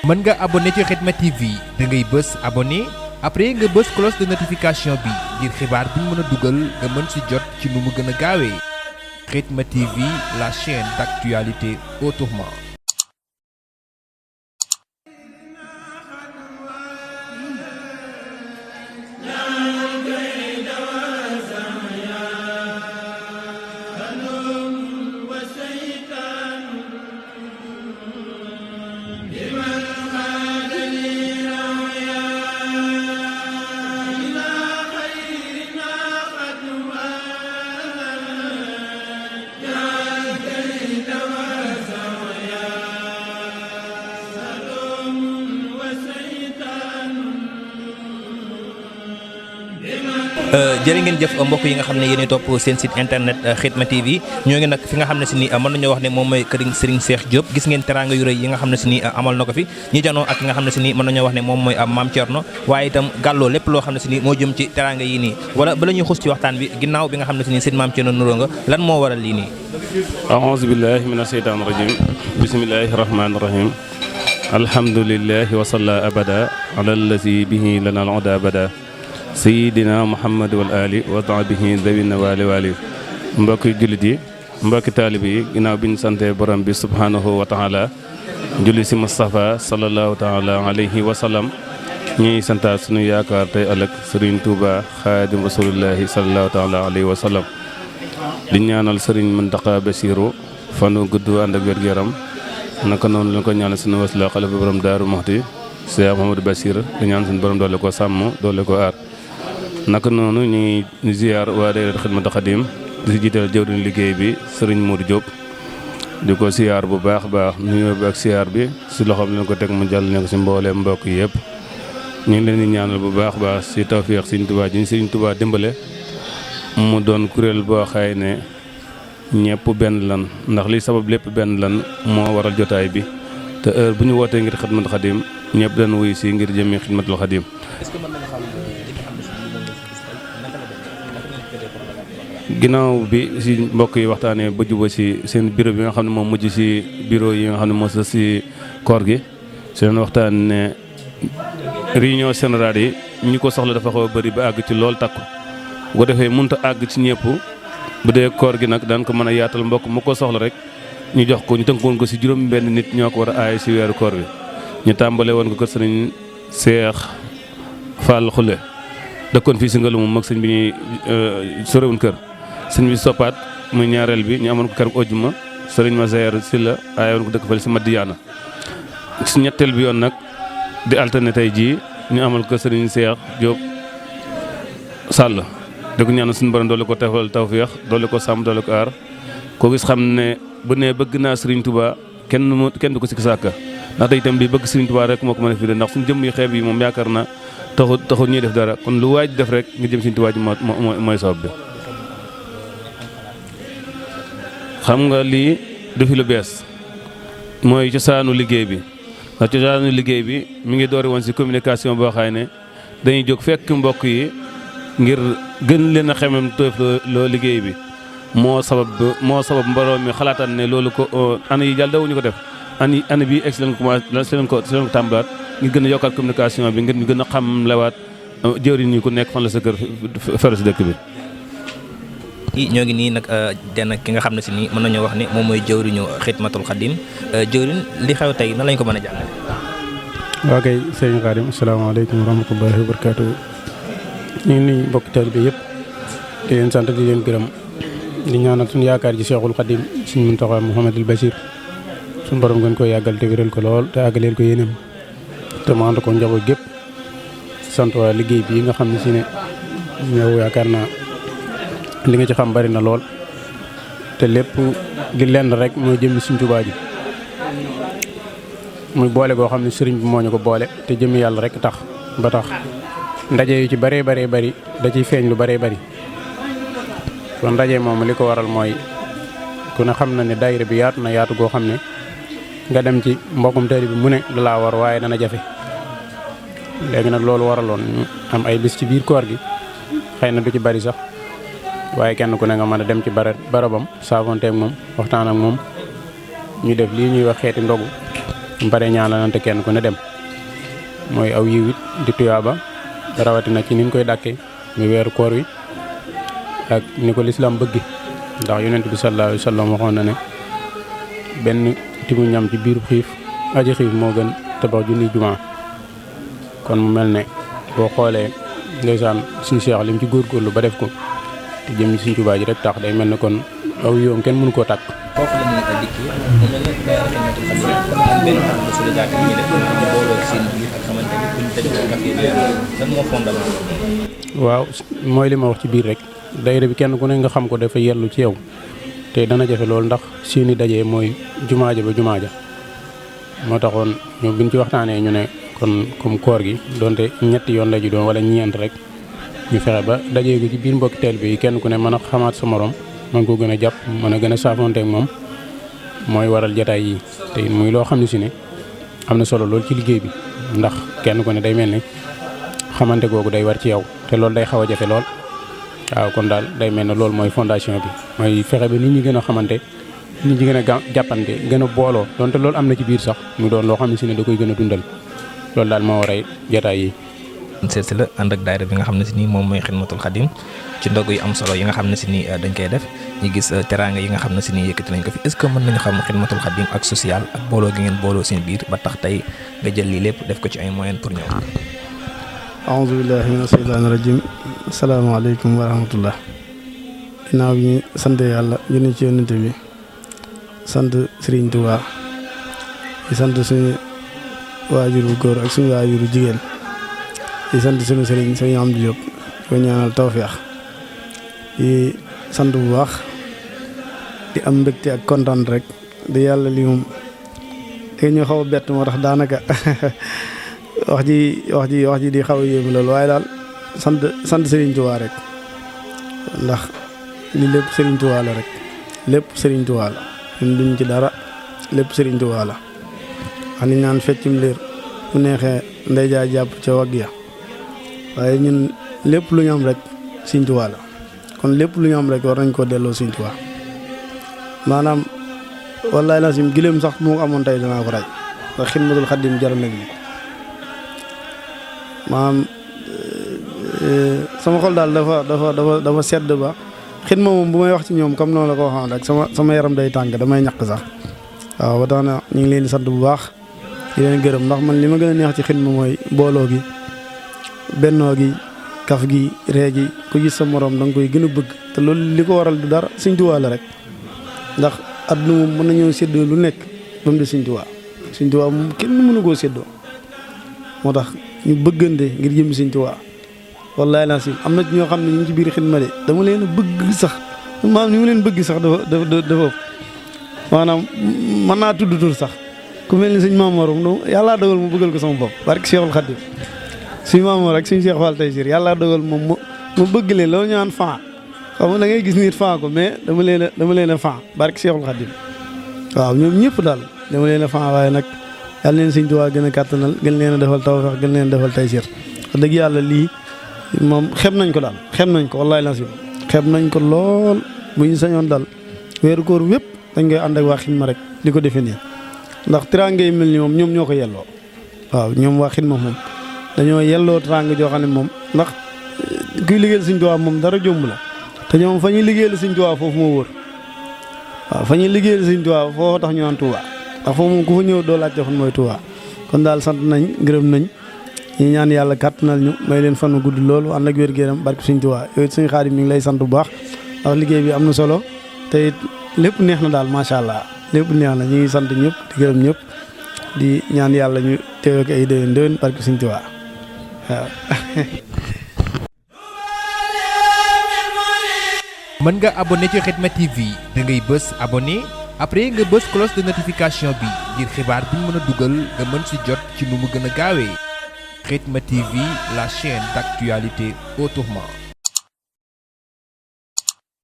mën nga abonné ci Khidma TV da ngay bës abonné après nga bës cloche de notification bi ngir xibaar bu ñu mën a dugal nga mën ci jot ci nu mu gën a gaawee Khidma TV, la chaîne d'actualité autrement. jërë ngeen jëf mbokk yi nga xam ne yéen a topp seen site internet Khidma TV ñoo ngi nag fi nga xam ne si ni mën nañoo wax ne moom mooy kër Serigne Cheikh Diop gis ngeen teraanga yu rëy yi nga xam ne si ni amal na ko fi ñi janoo ak nga xam ne si ni mën nañoo wax ne moom mooy Mame Thierno waaye itam gàlloo lépp loo xam ne si ni moo jëm ci teraanga yi nii wala bala ñuy xus ci waxtaan bi ginnaaw bi nga xam ne si ni seen Mame Thierno nuroo nga lan moo waral lii nii a'uuzu billahi mina sheytaani rajim bismillahi rahmaani rahim alhamdulillahi wa salla abada ala allazi bihi lana al-huda abada sayidina muhammad wal ali wa sahbihi zawina wali wali mbokki jullit yi mbokki taalib yi ginnaaw bi ñu sante borom bi subhanahu wa taala julli si Mustafa sallallahu taala alayhi wa sallam ñuy santaat suñu yaakaar tey ëllëg Serigne Touba xaadim rasulullahi sallallahu taala alayhi wa sallam di ñaanal Serigne Mountakha Bassirou fanu gudd ànd ak wér-gu-yaram naka noonu lañ ko ñaanal suñu wasila xalifa borom Daaru Muxti Cheikh Mouhamadou Bassir di ñaan suñu borom doole ko sàmm doole ko aar naka noonu ñuy ziar waa daayira Xidmatul Xadim di si jiital jëwriñ liggéey bi Serigne Modou Diop di ko siyaar bu baax baax nuyoo bi ak siyaar bi si loxoom leen ko teg mu jàll ne ko si mbooleem mbokk yi yëpp ñu ngi leen di ñaanal bu baax baax si tawfeex Serigne Touba ji Serigne Touba dimbale mu doon kuréel boo xay ne ñëpp benn lan ndax li sabab lépp benn lan moo waral jotaay bi te heure bu ñu wootee ngir Xidmatul Xadim ñëpp dañ wuy si ngir jëmmi Xidmatul Xadim. ginnaaw bi si mbokk yi waxtaanee ba juba si seen bureau bi nga xam ne moom mujj si bureau yi nga xam ne moo sa si koor gi seen waxtaan ne réunion générale yi ñi ko soxla dafa xaw a bëri ba àgg ci lool takku bu ko defee mënut a àgg ci ñëpp bu dee koor gi nag daan ko mën a yaatal mbokk mu ko soxla rek ñu jox ko ñu tënkoon ko si juróom benn nit ñoo ko war a aay si weeru koor bi ñu tàmbale woon ko kër sëriñ Cheikh Fall Khoule dëkkoon fii si ngalu moom mag sëñ bi ñuy sorewun kër sëñ bi soppaat muy ñaareel bi ñu amoon ko kër ojjuma sëriñ Masayer si la aayoon ko dëkk fële si Madiyaana si ñetteel bi yoon nag di alterné tey jii ñu amal ko sëriñ Cheikh Diop Sall di ko ñaanal suñu borom doole ko tefal tawfeex doole ko sàmm doole ko aar koo gis xam ne bu ne bëgg naa Serigne Touba kenn du ko sikki sàkka ndax tey itam bi bëgg Serigne Touba rek moo ko mën a fi de ndax suñu jëmm yi xeeb yi moom yaakaar na taxul ñuy def dara kon lu waay di def rek nga jëm Serigne Touba ji mooy sabab bi xam nga lii du fi lu bees mooy cosaanu liggéey bi ndax cosaanu liggéey bi mi ngi doori woon si communication boo xaay ne dañuy jóg fekk mbokk yi ngir gën leen a xemem toof loo liggéey bi moo sabab mbooloo mi xalaataan ne loolu ko année yi jàll dawuñu ko def année bi egg si leen ko tàmbalaat ngir gën a yokkaat communication bi ngir ñu gën a xam lewaat jëwriñ ñi ku nekk fan la sa kër fere si dëkk bi ñoo ngi nii nag den ki nga xam ne si nii mën nañoo wax ne moom mooy jëwriñu Xidmatul Xadim jëwriñ li xew tey nan lañ ko mën a jàngale waa kay sëñ Xadim asalaamaaleykum wa rahmatullahi wa barakaatu ñu ngi nuyu mbokki taalibe bi yëpp di leen sant di leen gërëm di ñaanal suñu yaakaar ji Cheikhul Khadim suñu Mountakha Mouhamadul Bachir suñu borom gën ko yàggal te wéral ko lool te àggaleel ko yéenam te mu ànd ko njaboot gépp sant waa liggéey bii nga xam ne si ne ñëw yaakaar naa li nga ci xam bari na lool te lépp di lenn rek mooy jëmmi Sëriñ Tuubaa ji muy boole goo xam ne sëriñ bi moo ñu ko boole te jëmmi yàlla rek tax ba tax ndaje yu ci bëree bari da ciy feeñ lu bëree bari kon ndaje moom li ko waral mooy ku ne xam na ne daayira bi yaatu na yaatu goo xam ne nga dem ci mbokkum taalibe bi mu ne da laa war waaye dana jafe léegi nag loolu waraloon ñu am ay bis ci biir koor gi xëy na du ci bari sax waaye kenn ku ne nga mën a dem ci barabam saafonteeg moom waxtaan ak moom ñu def lii ñuy wax xeeti ndogu mu paree ñaanalante kenn ku ne dem mooy aw yiw it di tuyaaba rawatina ci niñ koy dàkkee mu weeru koor wi ak ni ko lislaam bëggi ndax yonent bi sallallahu alayhi wa sallam waxoon na ne benn timu ñam ci biiru xiif aji xiif moo gën tabax junni jumaa kon mu mel ne boo xoolee ndeysaan suñu Seex lim ci góorgóorlu ba def ko te jëm ci Sëriñ Tuubaa ji rek tax day mel ne kon aw yoom kenn mënu koo tàkk. foofu la ñuy dikkee mu mel ne daayira Xidmatul Xadim am benn acte de solidarité bi ñuy def ñu booloo ci seen biir ak xamante ni buñ dajee café lan moo fondement. waaw mooy li ma wax ci biir rek daayira bi kenn ku ne nga xam ko dafa yellu ci yow te dana jafe loolu ndax seeni dajee mooy jumaa ja ba jumaa ja moo taxoon ñoom biñ ci waxtaanee ñu ne kon comme koor gi donte ñetti yoon la ji doon wala ñeent rek ñu fexe ba dajee ko ci biir mbokki taalibe yi kenn ku ne mën a xamaat sa morom mën ko gën a jàpp mën a gën a saafonte ak moom mooy waral jataay yi te muy loo xam ne si ne am na solo lool ci liggéey bi ndax kenn ku ne day mel ni xamante googu day war ci yow te loolu day xaw a jafe lool waaw kon daal day mel ne loolu mooy fondation bi mooy fexe ba nit ñi gën a xamante nit ñi gën a jàppante gën a booloo donte loolu am na ci biir sax mu doon loo xam ne si ne da koy gën a dundal loolu daal moo waray jataay yi. seet si la ànd ak daayira bi nga xam ne si nii moom mooy Xidmatul Xadim ci ndog yu am solo yi nga xam ne si nii dañ koy def ñu gis teraanga yi nga xam ne si nii yëkkati nañ ko fi est-ce que mën nañu xam Xidmatul Xadim ak social ak booloo gi ngeen booloo seen biir ba tax tey nga jël lii lépp def ko ci ay moyens pour ñëw. a'uuzu billaahi mina shaytaani rajiim asalaamaaleykum wa rahmatullah ginnaaw bi ñu sant yàlla jënd ci yonent bi sant Serigne Touba di sant suñu waajuru góor ak suñu waajuru jigéen di sant suñu Serigne Serigne Amdi Diop ko ñaanal tawfeex di sant bu baax di am mbégte ak kontaan rek di yàlla li moom te ñu xaw a bett moo tax daanaka wax ji di xaw a yéemu loolu waaye daal sant Serigne Touba rek ndax li lépp Serigne Touba la rek lépp Serigne Touba la ñun duñ ci dara lépp Serigne Touba la xam ni naan feccum liir bu neexee ndey jaa jàpp ca wagg ya waaye ñun lépp lu ñu am rek Serigne Touba la kon lépp lu ñu am rek war nañ koo delloo Serigne Touba maanaam wallaay la sim giléem sax mu amoon tey danaa ko rey ndax Xidmatul Xadim jaral nañ ko maanaam sama xol daal dafa sedd ba xidma moom bu may wax ci ñoom comme noonu la ko waxoon rek sama yaram day tàng damay ñàkk sax waaw ba tax na ñu ngi leen di sant bu baax di leen gërëm ndax man li ma gën a neex ci xidma mooy booloo gi bennoo gi kaf gi ree gi ku gis sa morom da nga koy gën a bëgg te loolu li ko waral du dara Sëñ Tuubaa la rek ndax àdduna moom mën nañoo séddoo lu nekk ba mu di Sëñ Tuubaa Sëñ Tuubaa moom kenn mënu koo séddoo moo tax ñu bëggante ngir jëm Sëñ Tuubaa wallaay laa si am na ñoo xam ne ñu ngi ci biir xidma de dama leen a bëgg sax maanaam ni ma leen bëgg sax dafa maanaam mën naa tudd tur sax ku mel ni suñ Maamoor yàllaa dogal mu bëggal ko sama bopp barke Cheikhul Khadim suñ Maamoor rek suñ Cheikh Fall Taysir yàllaa dogal moom mu bëgg leen loolu ñu naan fan xam nga da ngay gis nit fan ko mais dama leen a fan barke Cheikhul Khadim waaw ñoom ñëpp daal dama leen a fan waaye nag yàlla leen Sëñ Tuubaa gën a kàttanal gën leen a defal tawfeex gën leen a defal Taysir wax dëgg yàlla lii moom xeeb nañ ko daal xeeb nañ ko wallaay la xeeb nañ ko lool bu ñu sañoon daal weeru koor wépp dañ koy ànd ak waa xidma rek di ko defee nii ndax teraanga yi mel ni moom ñoom ñoo ko yelloo waaw ñoom waa xidma moom dañoo yelloo teraanga joo xam ne moom ndax kuy liggéeyal Sëñ Tuubaa moom dara jomb la te ñoom fa ñuy liggéeyal Sëñ Tuubaa foofu moo wóor waaw fa ñuy liggéeyal Sëñ Tuubaa foofu tax ñu naan Tuubaa ndax foofu moom ku fa ñëw doo laajte fan mooy Tuubaa kon daal sant nañ gërëm nañ ñi ñaan yàlla kàttanal ñu may leen fan gudd loolu ànd ak wér-gu-yaram barke Sëñ Tuubaa yooyu Sëñ Xaadim mi ngi lay sant bu baax ndax liggéey bi am na solo te it lépp neex na daal macha allah lépp neex na ñu ngi sant ñëpp di gërëm ñëpp di ñaan yàlla ñu teew ak ay déwén barke Sëñ Tuubaa waaw. mën nga abonné ci Xidma TV da ngay bës abonné après nga bës cloche de notification bi ngir xibaar bi ñu mën a dugal nga mën si jot ci nu mu gën a gaawee Xidma TV, la chaîne d'actualité autrement.